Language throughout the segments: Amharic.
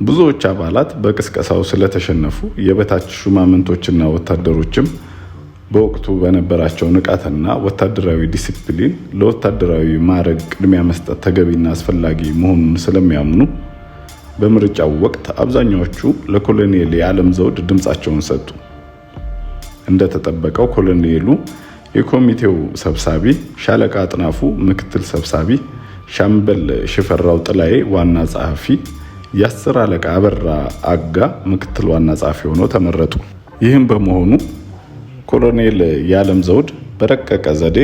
ብዙዎች አባላት በቅስቀሳው ስለተሸነፉ የበታች ሹማምንቶችና ወታደሮችም በወቅቱ በነበራቸው ንቃትና ወታደራዊ ዲሲፕሊን ለወታደራዊ ማዕረግ ቅድሚያ መስጠት ተገቢና አስፈላጊ መሆኑን ስለሚያምኑ በምርጫው ወቅት አብዛኛዎቹ ለኮሎኔል የዓለም ዘውድ ድምፃቸውን ሰጡ። እንደተጠበቀው ኮሎኔሉ የኮሚቴው ሰብሳቢ፣ ሻለቃ አጥናፉ ምክትል ሰብሳቢ፣ ሻምበል ሽፈራው ጥላዬ ዋና ጸሐፊ፣ የአስር አለቃ አበራ አጋ ምክትል ዋና ጸሐፊ ሆነው ተመረጡ። ይህም በመሆኑ ኮሎኔል የዓለም ዘውድ በረቀቀ ዘዴ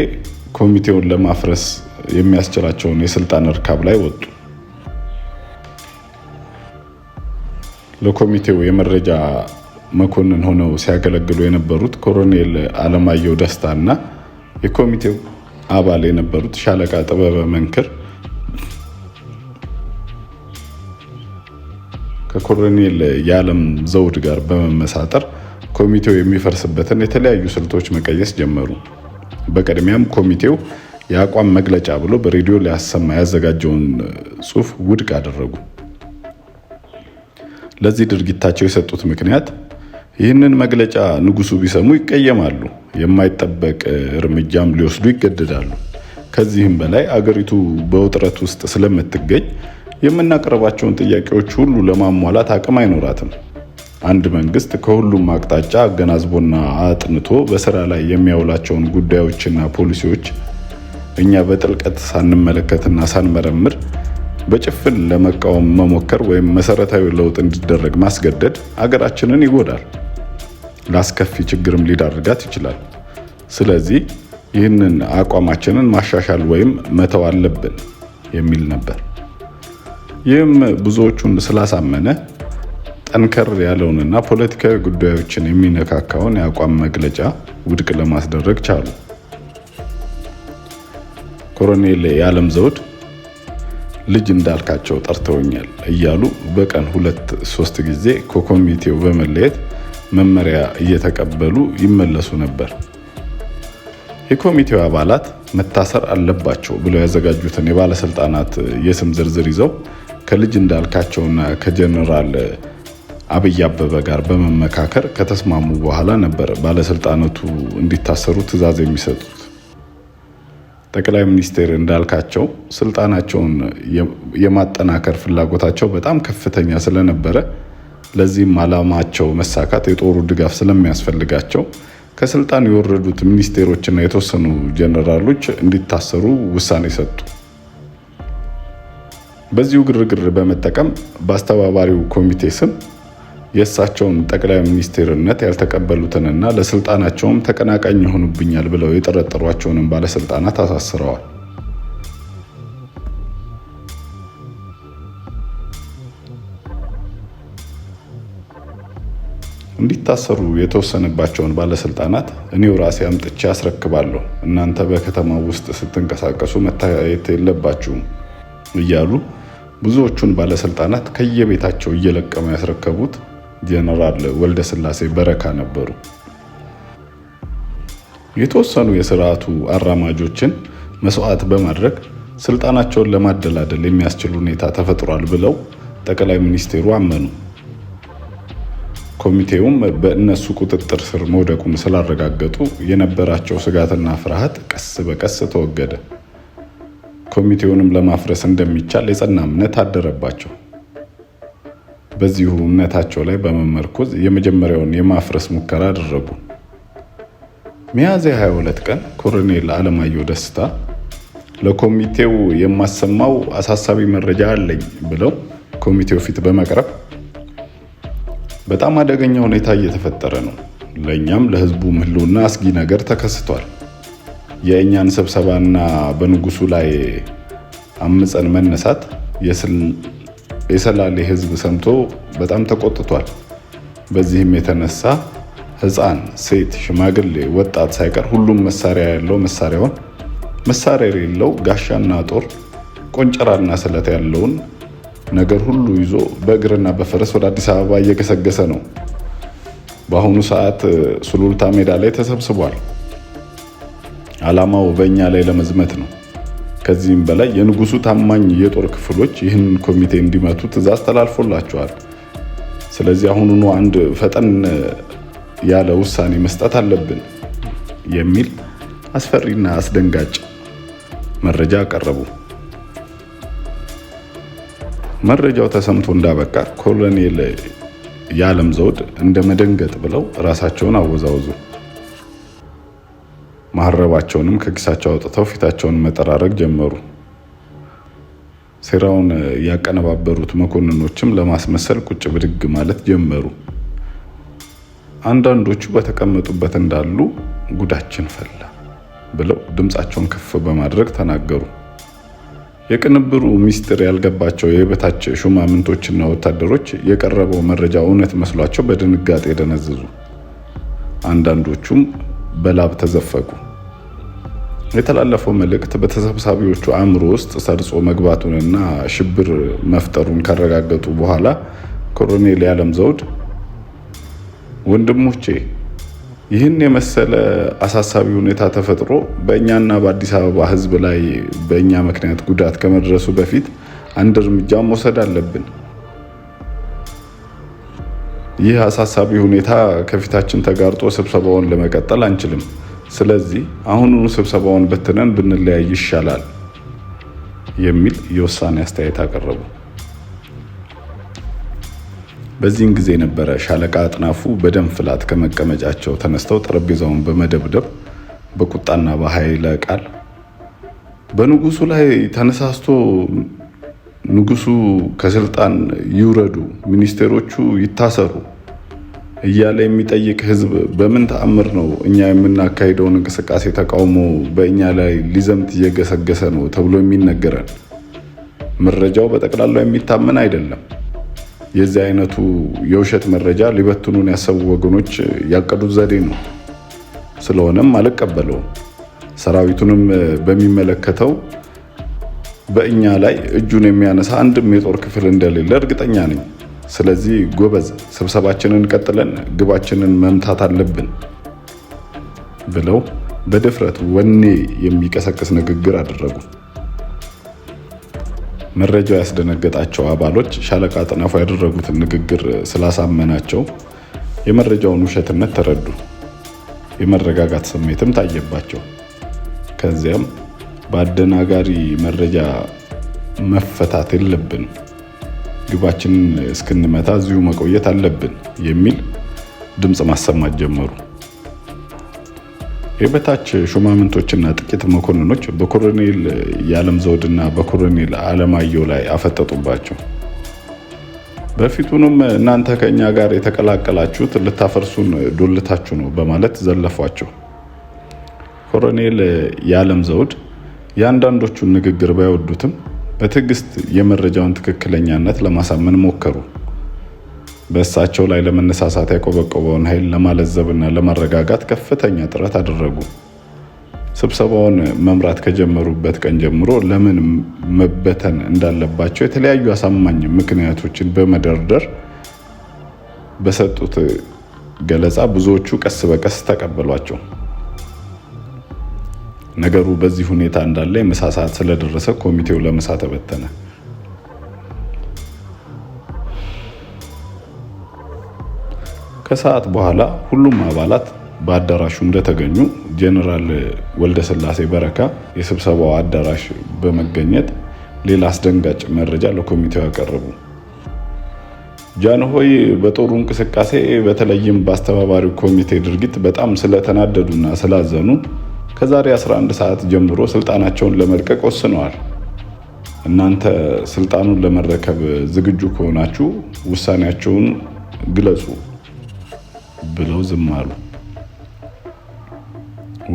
ኮሚቴውን ለማፍረስ የሚያስችላቸውን የስልጣን እርካብ ላይ ወጡ። ለኮሚቴው የመረጃ መኮንን ሆነው ሲያገለግሉ የነበሩት ኮሎኔል አለማየሁ ደስታ እና የኮሚቴው አባል የነበሩት ሻለቃ ጥበበ መንክር ከኮሎኔል የዓለም ዘውድ ጋር በመመሳጠር ኮሚቴው የሚፈርስበትን የተለያዩ ስልቶች መቀየስ ጀመሩ። በቅድሚያም ኮሚቴው የአቋም መግለጫ ብሎ በሬዲዮ ሊያሰማ ያዘጋጀውን ጽሑፍ ውድቅ አደረጉ። ለዚህ ድርጊታቸው የሰጡት ምክንያት ይህንን መግለጫ ንጉሱ ቢሰሙ ይቀየማሉ፣ የማይጠበቅ እርምጃም ሊወስዱ ይገደዳሉ። ከዚህም በላይ አገሪቱ በውጥረት ውስጥ ስለምትገኝ የምናቀርባቸውን ጥያቄዎች ሁሉ ለማሟላት አቅም አይኖራትም። አንድ መንግስት ከሁሉም አቅጣጫ አገናዝቦና አጥንቶ በስራ ላይ የሚያውላቸውን ጉዳዮችና ፖሊሲዎች እኛ በጥልቀት ሳንመለከትና ሳንመረምር በጭፍን ለመቃወም መሞከር ወይም መሰረታዊ ለውጥ እንዲደረግ ማስገደድ አገራችንን ይጎዳል፣ ለአስከፊ ችግርም ሊዳርጋት ይችላል። ስለዚህ ይህንን አቋማችንን ማሻሻል ወይም መተው አለብን የሚል ነበር። ይህም ብዙዎቹን ስላሳመነ ጠንከር ያለውንና ፖለቲካዊ ጉዳዮችን የሚነካካውን የአቋም መግለጫ ውድቅ ለማስደረግ ቻሉ። ኮሎኔል የዓለም ዘውድ ልጅ እንዳልካቸው ጠርተውኛል እያሉ በቀን 2-3 ጊዜ ከኮሚቴው በመለየት መመሪያ እየተቀበሉ ይመለሱ ነበር። የኮሚቴው አባላት መታሰር አለባቸው ብለው ያዘጋጁትን የባለስልጣናት የስም ዝርዝር ይዘው ከልጅ እንዳልካቸውና ከጀነራል አብይ አበበ ጋር በመመካከር ከተስማሙ በኋላ ነበር ባለስልጣናቱ እንዲታሰሩ ትዕዛዝ የሚሰጡት። ጠቅላይ ሚኒስትር እንዳልካቸው ስልጣናቸውን የማጠናከር ፍላጎታቸው በጣም ከፍተኛ ስለነበረ ለዚህም ዓላማቸው መሳካት የጦሩ ድጋፍ ስለሚያስፈልጋቸው ከስልጣን የወረዱት ሚኒስቴሮችና የተወሰኑ ጀነራሎች እንዲታሰሩ ውሳኔ ሰጡ። በዚሁ ግርግር በመጠቀም በአስተባባሪው ኮሚቴ ስም የእሳቸውን ጠቅላይ ሚኒስትርነት ያልተቀበሉትንና ለስልጣናቸውም ተቀናቃኝ ይሆኑብኛል ብለው የጠረጠሯቸውንም ባለስልጣናት አሳስረዋል። እንዲታሰሩ የተወሰነባቸውን ባለስልጣናት እኔው ራሴ አምጥቼ አስረክባለሁ፣ እናንተ በከተማው ውስጥ ስትንቀሳቀሱ መታየት የለባችሁም እያሉ ብዙዎቹን ባለስልጣናት ከየቤታቸው እየለቀሙ ያስረከቡት ጀነራል ወልደስላሴ በረካ ነበሩ። የተወሰኑ የስርዓቱ አራማጆችን መስዋዕት በማድረግ ስልጣናቸውን ለማደላደል የሚያስችል ሁኔታ ተፈጥሯል ብለው ጠቅላይ ሚኒስቴሩ አመኑ። ኮሚቴውም በእነሱ ቁጥጥር ስር መውደቁን ስላረጋገጡ የነበራቸው ስጋትና ፍርሃት ቀስ በቀስ ተወገደ። ኮሚቴውንም ለማፍረስ እንደሚቻል የጸና እምነት አደረባቸው። በዚሁ እምነታቸው ላይ በመመርኮዝ የመጀመሪያውን የማፍረስ ሙከራ አደረጉ። ሚያዝያ 22 ቀን ኮሎኔል አለማየሁ ደስታ ለኮሚቴው የማሰማው አሳሳቢ መረጃ አለኝ ብለው ኮሚቴው ፊት በመቅረብ በጣም አደገኛ ሁኔታ እየተፈጠረ ነው፣ ለእኛም ለሕዝቡም ሕልውና አስጊ ነገር ተከስቷል። የእኛን ስብሰባና በንጉሱ ላይ አምፀን መነሳት የሰላሌ ሕዝብ ሰምቶ በጣም ተቆጥቷል። በዚህም የተነሳ ሕፃን፣ ሴት፣ ሽማግሌ፣ ወጣት ሳይቀር ሁሉም መሳሪያ ያለው መሳሪያውን፣ መሳሪያ የሌለው ጋሻና ጦር፣ ቆንጨራና ስለት ያለውን ነገር ሁሉ ይዞ በእግርና በፈረስ ወደ አዲስ አበባ እየገሰገሰ ነው። በአሁኑ ሰዓት ሱሉልታ ሜዳ ላይ ተሰብስቧል። ዓላማው በእኛ ላይ ለመዝመት ነው። ከዚህም በላይ የንጉሱ ታማኝ የጦር ክፍሎች ይህንን ኮሚቴ እንዲመቱ ትዕዛዝ ተላልፎላቸዋል። ስለዚህ አሁኑኑ አንድ ፈጠን ያለ ውሳኔ መስጠት አለብን የሚል አስፈሪና አስደንጋጭ መረጃ አቀረቡ። መረጃው ተሰምቶ እንዳበቃ ኮሎኔል የዓለም ዘውድ እንደ መደንገጥ ብለው ራሳቸውን አወዛወዙ። መሀረባቸውንም ከኪሳቸው አውጥተው ፊታቸውን መጠራረግ ጀመሩ። ሴራውን ያቀነባበሩት መኮንኖችም ለማስመሰል ቁጭ ብድግ ማለት ጀመሩ። አንዳንዶቹ በተቀመጡበት እንዳሉ ጉዳችን ፈላ ብለው ድምፃቸውን ከፍ በማድረግ ተናገሩ። የቅንብሩ ሚስጥር ያልገባቸው የበታች ሹማምንቶችና ወታደሮች የቀረበው መረጃ እውነት መስሏቸው በድንጋጤ ደነዘዙ። አንዳንዶቹም በላብ ተዘፈቁ። የተላለፈው መልእክት በተሰብሳቢዎቹ አእምሮ ውስጥ ሰርጾ መግባቱንና ሽብር መፍጠሩን ካረጋገጡ በኋላ ኮሎኔል የዓለም ዘውድ ወንድሞቼ፣ ይህን የመሰለ አሳሳቢ ሁኔታ ተፈጥሮ በእኛና በአዲስ አበባ ሕዝብ ላይ በእኛ ምክንያት ጉዳት ከመድረሱ በፊት አንድ እርምጃ መውሰድ አለብን። ይህ አሳሳቢ ሁኔታ ከፊታችን ተጋርጦ ስብሰባውን ለመቀጠል አንችልም። ስለዚህ አሁኑኑ ስብሰባውን በትነን ብንለያይ ይሻላል የሚል የውሳኔ አስተያየት አቀረቡ። በዚህን ጊዜ ነበረ ሻለቃ አጥናፉ በደም ፍላት ከመቀመጫቸው ተነስተው ጠረጴዛውን በመደብደብ በቁጣና በኃይለ ቃል በንጉሱ ላይ ተነሳስቶ ንጉሱ ከስልጣን ይውረዱ፣ ሚኒስቴሮቹ ይታሰሩ እያለ የሚጠይቅ ህዝብ በምን ተአምር ነው እኛ የምናካሂደውን እንቅስቃሴ ተቃውሞ በእኛ ላይ ሊዘምት እየገሰገሰ ነው ተብሎ የሚነገረን? መረጃው በጠቅላላው የሚታመን አይደለም። የዚህ አይነቱ የውሸት መረጃ ሊበትኑን ያሰቡ ወገኖች ያቀዱት ዘዴ ነው። ስለሆነም አልቀበለውም። ሰራዊቱንም በሚመለከተው በእኛ ላይ እጁን የሚያነሳ አንድም የጦር ክፍል እንደሌለ እርግጠኛ ነኝ። ስለዚህ ጎበዝ፣ ስብሰባችንን ቀጥለን ግባችንን መምታት አለብን ብለው በድፍረት ወኔ የሚቀሰቅስ ንግግር አደረጉ። መረጃው ያስደነገጣቸው አባሎች ሻለቃ አጥናፉ ያደረጉትን ንግግር ስላሳመናቸው የመረጃውን ውሸትነት ተረዱ። የመረጋጋት ስሜትም ታየባቸው። ከዚያም በአደናጋሪ መረጃ መፈታት የለብን፣ ግባችንን እስክንመታ እዚሁ መቆየት አለብን የሚል ድምፅ ማሰማት ጀመሩ። የበታች ሹማምንቶችና ጥቂት መኮንኖች በኮሎኔል የዓለም ዘውድና በኮሎኔል አለማየሁ ላይ አፈጠጡባቸው። በፊቱንም እናንተ ከእኛ ጋር የተቀላቀላችሁት ልታፈርሱን ዶልታችሁ ነው በማለት ዘለፏቸው። ኮሎኔል የዓለም ዘውድ የአንዳንዶቹን ንግግር ባይወዱትም በትዕግስት የመረጃውን ትክክለኛነት ለማሳመን ሞከሩ። በእሳቸው ላይ ለመነሳሳት ያቆበቆበውን ኃይል ለማለዘብና ለማረጋጋት ከፍተኛ ጥረት አደረጉ። ስብሰባውን መምራት ከጀመሩበት ቀን ጀምሮ ለምን መበተን እንዳለባቸው የተለያዩ አሳማኝ ምክንያቶችን በመደርደር በሰጡት ገለጻ ብዙዎቹ ቀስ በቀስ ተቀበሏቸው። ነገሩ በዚህ ሁኔታ እንዳለ የምሳ ሰዓት ስለደረሰ ኮሚቴው ለምሳ ተበተነ። ከሰዓት በኋላ ሁሉም አባላት በአዳራሹ እንደተገኙ ጄኔራል ወልደስላሴ በረካ የስብሰባው አዳራሽ በመገኘት ሌላ አስደንጋጭ መረጃ ለኮሚቴው ያቀረቡ። ጃንሆይ በጦሩ እንቅስቃሴ በተለይም በአስተባባሪው ኮሚቴ ድርጊት በጣም ስለተናደዱና ስላዘኑ ከዛሬ 11 ሰዓት ጀምሮ ስልጣናቸውን ለመልቀቅ ወስነዋል። እናንተ ስልጣኑን ለመረከብ ዝግጁ ከሆናችሁ ውሳኔያቸውን ግለጹ ብለው ዝም አሉ።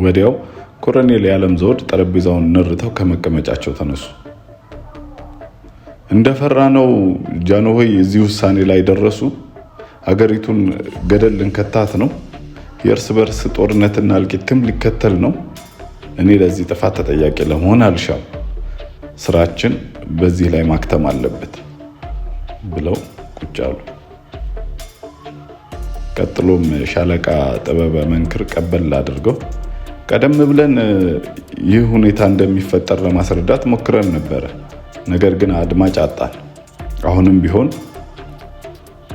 ወዲያው ኮሎኔል የዓለም ዘውድ ጠረጴዛውን ነርተው ከመቀመጫቸው ተነሱ። እንደፈራ ነው ጃንሆይ እዚህ ውሳኔ ላይ ደረሱ። አገሪቱን ገደል ልንከታት ነው። የእርስ በርስ ጦርነትና እልቂትም ሊከተል ነው። እኔ ለዚህ ጥፋት ተጠያቂ ለመሆን አልሻም። ስራችን በዚህ ላይ ማክተም አለበት ብለው ቁጭ አሉ። ቀጥሎም ሻለቃ ጥበበ መንክር ቀበል አድርገው ቀደም ብለን ይህ ሁኔታ እንደሚፈጠር ለማስረዳት ሞክረን ነበረ፣ ነገር ግን አድማጭ አጣን። አሁንም ቢሆን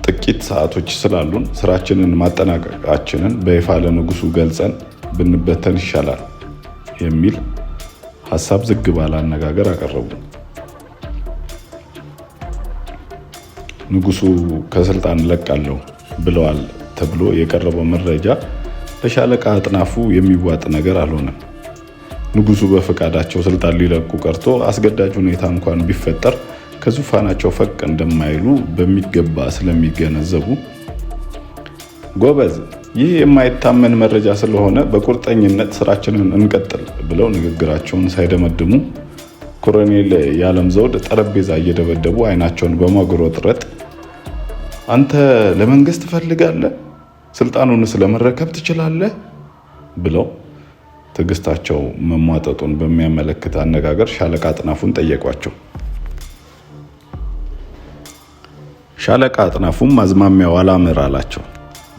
ጥቂት ጥቂት ሰዓቶች ስላሉን ስራችንን ማጠናቀቃችንን በይፋ ለንጉሱ ገልጸን ብንበተን ይሻላል የሚል ሀሳብ ዝግ ባለ አነጋገር አቀረቡ። ንጉሱ ከስልጣን እለቃለሁ ብለዋል ተብሎ የቀረበው መረጃ ለሻለቃ አጥናፉ የሚዋጥ ነገር አልሆነም። ንጉሱ በፈቃዳቸው ስልጣን ሊለቁ ቀርቶ አስገዳጅ ሁኔታ እንኳን ቢፈጠር ከዙፋናቸው ፈቅ እንደማይሉ በሚገባ ስለሚገነዘቡ፣ ጎበዝ፣ ይህ የማይታመን መረጃ ስለሆነ በቁርጠኝነት ስራችንን እንቀጥል ብለው ንግግራቸውን ሳይደመድሙ ኮሎኔል የዓለም ዘውድ ጠረጴዛ እየደበደቡ አይናቸውን በማጉረጥረጥ አንተ ለመንግስት ትፈልጋለህ? ስልጣኑን ስለመረከብ ትችላለህ? ብለው ትዕግስታቸው መሟጠጡን በሚያመለክት አነጋገር ሻለቃ አጥናፉን ጠየቋቸው። ሻለቃ አጥናፉም አዝማሚያው አላምር አላቸው።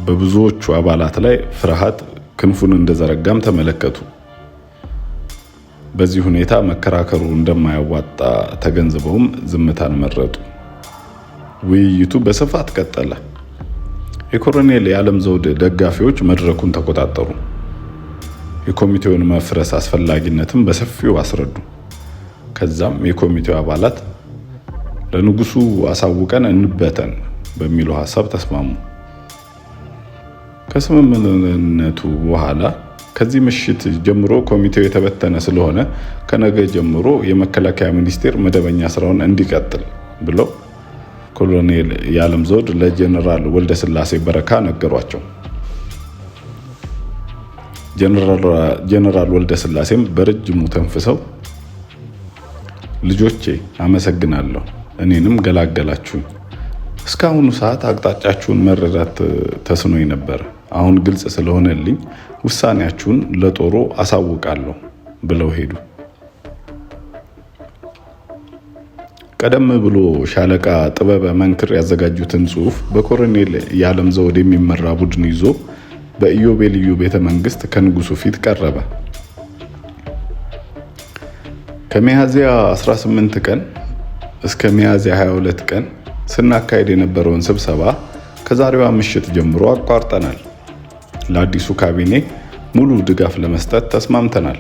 በብዙዎቹ አባላት ላይ ፍርሃት ክንፉን እንደዘረጋም ተመለከቱ። በዚህ ሁኔታ መከራከሩ እንደማያዋጣ ተገንዝበውም ዝምታን መረጡ። ውይይቱ በስፋት ቀጠለ። የኮሎኔል የዓለም ዘውድ ደጋፊዎች መድረኩን ተቆጣጠሩ። የኮሚቴውን መፍረስ አስፈላጊነትም በሰፊው አስረዱ። ከዛም የኮሚቴው አባላት ለንጉሱ አሳውቀን እንበተን በሚለው ሀሳብ ተስማሙ። ከስምምነቱ በኋላ ከዚህ ምሽት ጀምሮ ኮሚቴው የተበተነ ስለሆነ ከነገ ጀምሮ የመከላከያ ሚኒስቴር መደበኛ ስራውን እንዲቀጥል ብለው ኮሎኔል የዓለም ዘውድ ለጀነራል ወልደስላሴ በረካ ነገሯቸው። ጀነራል ወልደስላሴም በረጅሙ ተንፍሰው ልጆቼ አመሰግናለሁ፣ እኔንም ገላገላችሁኝ። እስካሁኑ ሰዓት አቅጣጫችሁን መረዳት ተስኖኝ ነበር። አሁን ግልጽ ስለሆነልኝ ውሳኔያችሁን ለጦሩ አሳውቃለሁ ብለው ሄዱ። ቀደም ብሎ ሻለቃ ጥበበ መንክር ያዘጋጁትን ጽሑፍ በኮሎኔል የዓለም ዘውድ የሚመራ ቡድን ይዞ በኢዮቤልዩ ቤተ መንግስት ከንጉሱ ፊት ቀረበ። ከሚያዝያ 18 ቀን እስከ ሚያዝያ 22 ቀን ስናካሄድ የነበረውን ስብሰባ ከዛሬዋ ምሽት ጀምሮ አቋርጠናል። ለአዲሱ ካቢኔ ሙሉ ድጋፍ ለመስጠት ተስማምተናል።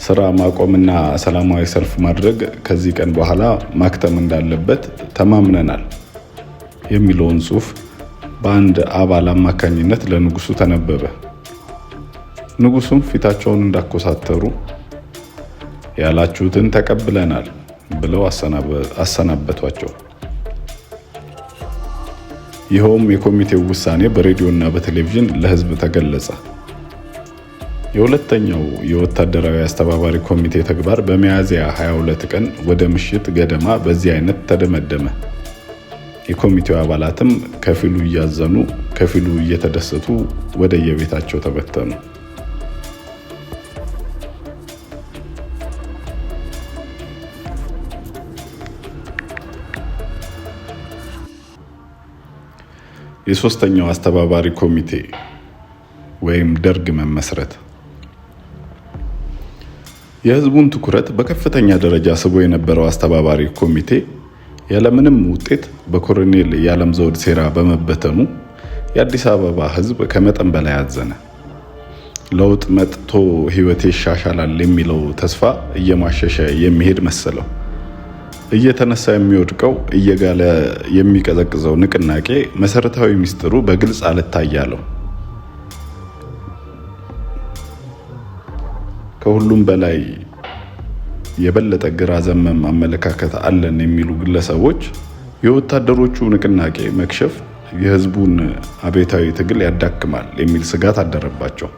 ስራ ማቆምና ሰላማዊ ሰልፍ ማድረግ ከዚህ ቀን በኋላ ማክተም እንዳለበት ተማምነናል የሚለውን ጽሑፍ በአንድ አባል አማካኝነት ለንጉሱ ተነበበ። ንጉሱም ፊታቸውን እንዳኮሳተሩ ያላችሁትን ተቀብለናል ብለው አሰናበቷቸው። ይኸውም የኮሚቴው ውሳኔ በሬዲዮና በቴሌቪዥን ለሕዝብ ተገለጸ። የሁለተኛው የወታደራዊ አስተባባሪ ኮሚቴ ተግባር በሚያዝያ 22 ቀን ወደ ምሽት ገደማ በዚህ አይነት ተደመደመ። የኮሚቴው አባላትም ከፊሉ እያዘኑ ከፊሉ እየተደሰቱ ወደ የቤታቸው ተበተኑ። የሶስተኛው አስተባባሪ ኮሚቴ ወይም ደርግ መመስረት የህዝቡን ትኩረት በከፍተኛ ደረጃ ስቦ የነበረው አስተባባሪ ኮሚቴ ያለምንም ውጤት በኮሎኔል የዓለም ዘውድ ሴራ በመበተኑ የአዲስ አበባ ህዝብ ከመጠን በላይ አዘነ። ለውጥ መጥቶ ህይወቴ ይሻሻላል የሚለው ተስፋ እየማሸሸ የሚሄድ መሰለው። እየተነሳ የሚወድቀው እየጋለ የሚቀዘቅዘው ንቅናቄ መሰረታዊ ሚስጥሩ በግልጽ አልታያለው። ከሁሉም በላይ የበለጠ ግራ ዘመም አመለካከት አለን የሚሉ ግለሰቦች የወታደሮቹ ንቅናቄ መክሸፍ የህዝቡን አብዮታዊ ትግል ያዳክማል የሚል ስጋት አደረባቸው።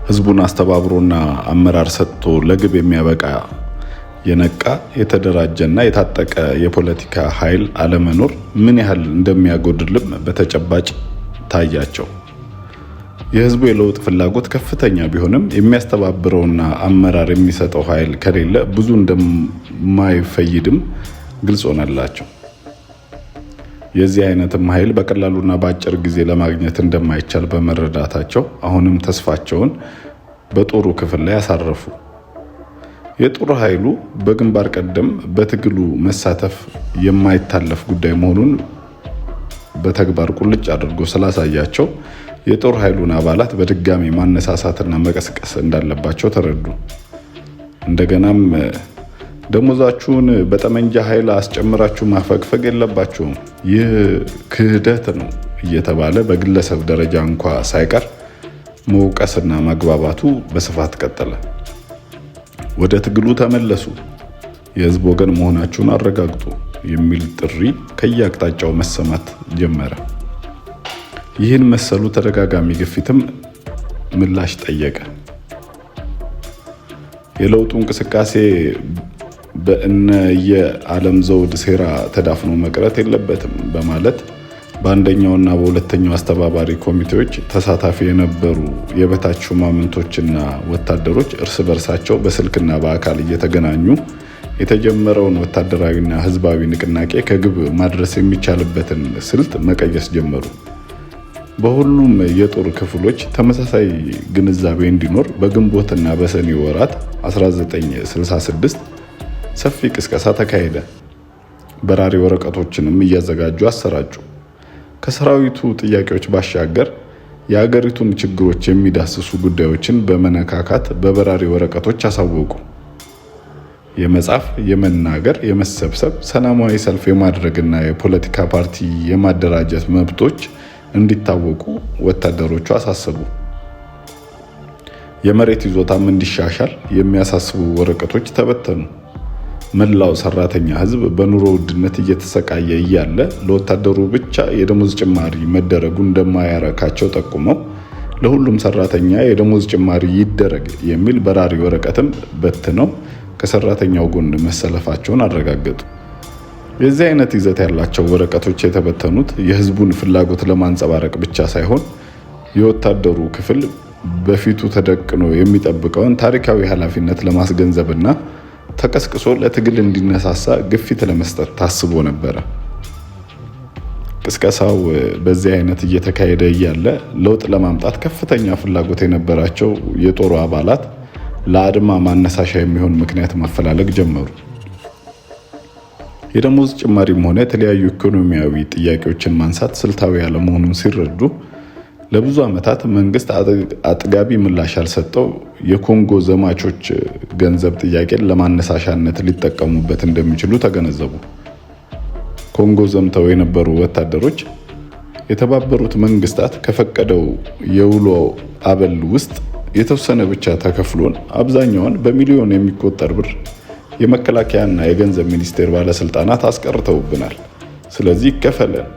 ህዝቡን አስተባብሮና አመራር ሰጥቶ ለግብ የሚያበቃ የነቃ የተደራጀና የታጠቀ የፖለቲካ ኃይል አለመኖር ምን ያህል እንደሚያጎድልም በተጨባጭ ታያቸው። የህዝቡ የለውጥ ፍላጎት ከፍተኛ ቢሆንም የሚያስተባብረውና አመራር የሚሰጠው ኃይል ከሌለ ብዙ እንደማይፈይድም ግልጽ ሆነላቸው። የዚህ አይነትም ኃይል በቀላሉና በአጭር ጊዜ ለማግኘት እንደማይቻል በመረዳታቸው አሁንም ተስፋቸውን በጦሩ ክፍል ላይ አሳረፉ። የጦር ኃይሉ በግንባር ቀደም በትግሉ መሳተፍ የማይታለፍ ጉዳይ መሆኑን በተግባር ቁልጭ አድርጎ ስላሳያቸው የጦር ኃይሉን አባላት በድጋሚ ማነሳሳትና መቀስቀስ እንዳለባቸው ተረዱ። እንደገናም ደሞዛችሁን በጠመንጃ ኃይል አስጨምራችሁ ማፈግፈግ የለባችሁም፣ ይህ ክህደት ነው እየተባለ በግለሰብ ደረጃ እንኳ ሳይቀር መውቀስና ማግባባቱ በስፋት ቀጠለ። ወደ ትግሉ ተመለሱ፣ የህዝብ ወገን መሆናችሁን አረጋግጡ የሚል ጥሪ ከየአቅጣጫው መሰማት ጀመረ። ይህን መሰሉ ተደጋጋሚ ግፊትም ምላሽ ጠየቀ። የለውጡ እንቅስቃሴ በእነ የዓለም ዘውድ ሴራ ተዳፍኖ መቅረት የለበትም በማለት በአንደኛውና በሁለተኛው አስተባባሪ ኮሚቴዎች ተሳታፊ የነበሩ የበታች ሹማምንቶችና ወታደሮች እርስ በርሳቸው በስልክና በአካል እየተገናኙ የተጀመረውን ወታደራዊና ሕዝባዊ ንቅናቄ ከግብ ማድረስ የሚቻልበትን ስልት መቀየስ ጀመሩ። በሁሉም የጦር ክፍሎች ተመሳሳይ ግንዛቤ እንዲኖር በግንቦትና በሰኔ ወራት 1966 ሰፊ ቅስቀሳ ተካሄደ። በራሪ ወረቀቶችንም እያዘጋጁ አሰራጩ። ከሰራዊቱ ጥያቄዎች ባሻገር የአገሪቱን ችግሮች የሚዳስሱ ጉዳዮችን በመነካካት በበራሪ ወረቀቶች አሳወቁ። የመጻፍ፣ የመናገር፣ የመሰብሰብ፣ ሰላማዊ ሰልፍ የማድረግና የፖለቲካ ፓርቲ የማደራጀት መብቶች እንዲታወቁ ወታደሮቹ አሳሰቡ። የመሬት ይዞታም እንዲሻሻል የሚያሳስቡ ወረቀቶች ተበተኑ። መላው ሰራተኛ ሕዝብ በኑሮ ውድነት እየተሰቃየ እያለ ለወታደሩ ብቻ የደሞዝ ጭማሪ መደረጉ እንደማያረካቸው ጠቁመው ለሁሉም ሰራተኛ የደሞዝ ጭማሪ ይደረግ የሚል በራሪ ወረቀትም በትነው ከሰራተኛው ጎን መሰለፋቸውን አረጋገጡ። የዚህ አይነት ይዘት ያላቸው ወረቀቶች የተበተኑት የህዝቡን ፍላጎት ለማንጸባረቅ ብቻ ሳይሆን የወታደሩ ክፍል በፊቱ ተደቅኖ የሚጠብቀውን ታሪካዊ ኃላፊነት ለማስገንዘብና ተቀስቅሶ ለትግል እንዲነሳሳ ግፊት ለመስጠት ታስቦ ነበረ። ቅስቀሳው በዚህ አይነት እየተካሄደ እያለ ለውጥ ለማምጣት ከፍተኛ ፍላጎት የነበራቸው የጦሩ አባላት ለአድማ ማነሳሻ የሚሆን ምክንያት ማፈላለግ ጀመሩ። የደሞዝ ጭማሪም ሆነ የተለያዩ ኢኮኖሚያዊ ጥያቄዎችን ማንሳት ስልታዊ ያለመሆኑን ሲረዱ ለብዙ ዓመታት መንግስት አጥጋቢ ምላሽ ያልሰጠው የኮንጎ ዘማቾች ገንዘብ ጥያቄን ለማነሳሻነት ሊጠቀሙበት እንደሚችሉ ተገነዘቡ። ኮንጎ ዘምተው የነበሩ ወታደሮች የተባበሩት መንግስታት ከፈቀደው የውሎ አበል ውስጥ የተወሰነ ብቻ ተከፍሎን አብዛኛውን በሚሊዮን የሚቆጠር ብር የመከላከያና የገንዘብ ሚኒስቴር ባለስልጣናት አስቀርተውብናል፣ ስለዚህ ይከፈለን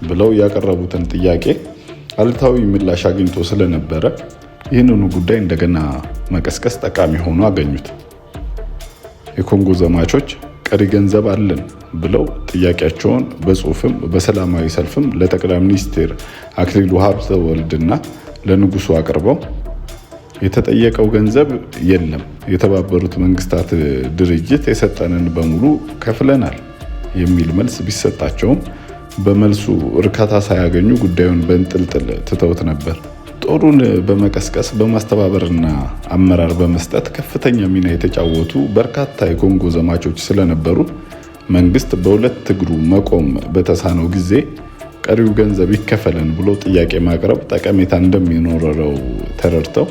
ብለው ያቀረቡትን ጥያቄ አሉታዊ ምላሽ አግኝቶ ስለነበረ ይህንኑ ጉዳይ እንደገና መቀስቀስ ጠቃሚ ሆኖ አገኙት። የኮንጎ ዘማቾች ቀሪ ገንዘብ አለን ብለው ጥያቄያቸውን በጽሁፍም በሰላማዊ ሰልፍም ለጠቅላይ ሚኒስትር አክሊሉ ሀብተወልድና ለንጉሱ አቅርበው የተጠየቀው ገንዘብ የለም፣ የተባበሩት መንግስታት ድርጅት የሰጠንን በሙሉ ከፍለናል የሚል መልስ ቢሰጣቸውም በመልሱ እርካታ ሳያገኙ ጉዳዩን በእንጥልጥል ትተውት ነበር። ጦሩን በመቀስቀስ በማስተባበርና አመራር በመስጠት ከፍተኛ ሚና የተጫወቱ በርካታ የኮንጎ ዘማቾች ስለነበሩ መንግስት በሁለት እግሩ መቆም በተሳነው ጊዜ ቀሪው ገንዘብ ይከፈለን ብሎ ጥያቄ ማቅረብ ጠቀሜታ እንደሚኖረው ተረድተው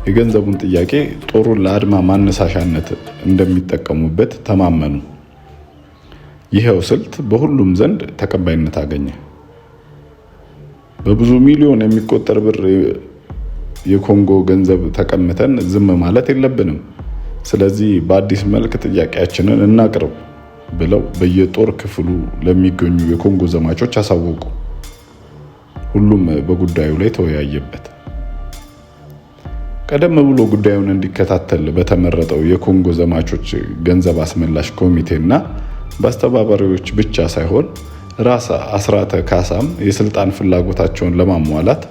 የገንዘቡን ጥያቄ ጦሩን ለአድማ ማነሳሻነት እንደሚጠቀሙበት ተማመኑ። ይኸው ስልት በሁሉም ዘንድ ተቀባይነት አገኘ። በብዙ ሚሊዮን የሚቆጠር ብር የኮንጎ ገንዘብ ተቀምተን ዝም ማለት የለብንም። ስለዚህ በአዲስ መልክ ጥያቄያችንን እናቅርብ ብለው በየጦር ክፍሉ ለሚገኙ የኮንጎ ዘማቾች አሳወቁ። ሁሉም በጉዳዩ ላይ ተወያየበት። ቀደም ብሎ ጉዳዩን እንዲከታተል በተመረጠው የኮንጎ ዘማቾች ገንዘብ አስመላሽ ኮሚቴና በአስተባባሪዎች ብቻ ሳይሆን ራስ አስራተ ካሳም የስልጣን ፍላጎታቸውን ለማሟላት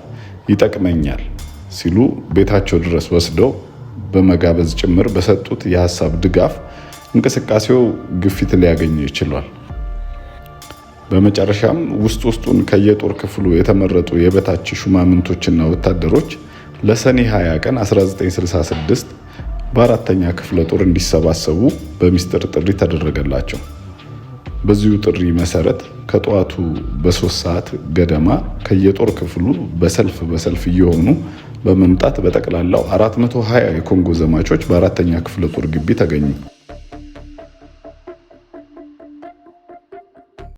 ይጠቅመኛል ሲሉ ቤታቸው ድረስ ወስደው በመጋበዝ ጭምር በሰጡት የሀሳብ ድጋፍ እንቅስቃሴው ግፊት ሊያገኝ ችሏል። በመጨረሻም ውስጥ ውስጡን ከየጦር ክፍሉ የተመረጡ የበታች ሹማምንቶችና ወታደሮች ለሰኔ 20 ቀን 1966 በአራተኛ ክፍለ ጦር እንዲሰባሰቡ በሚስጥር ጥሪ ተደረገላቸው። በዚሁ ጥሪ መሰረት ከጠዋቱ በ3 ሰዓት ገደማ ከየጦር ክፍሉ በሰልፍ በሰልፍ እየሆኑ በመምጣት በጠቅላላው 420 የኮንጎ ዘማቾች በአራተኛ ክፍለ ጦር ግቢ ተገኙ።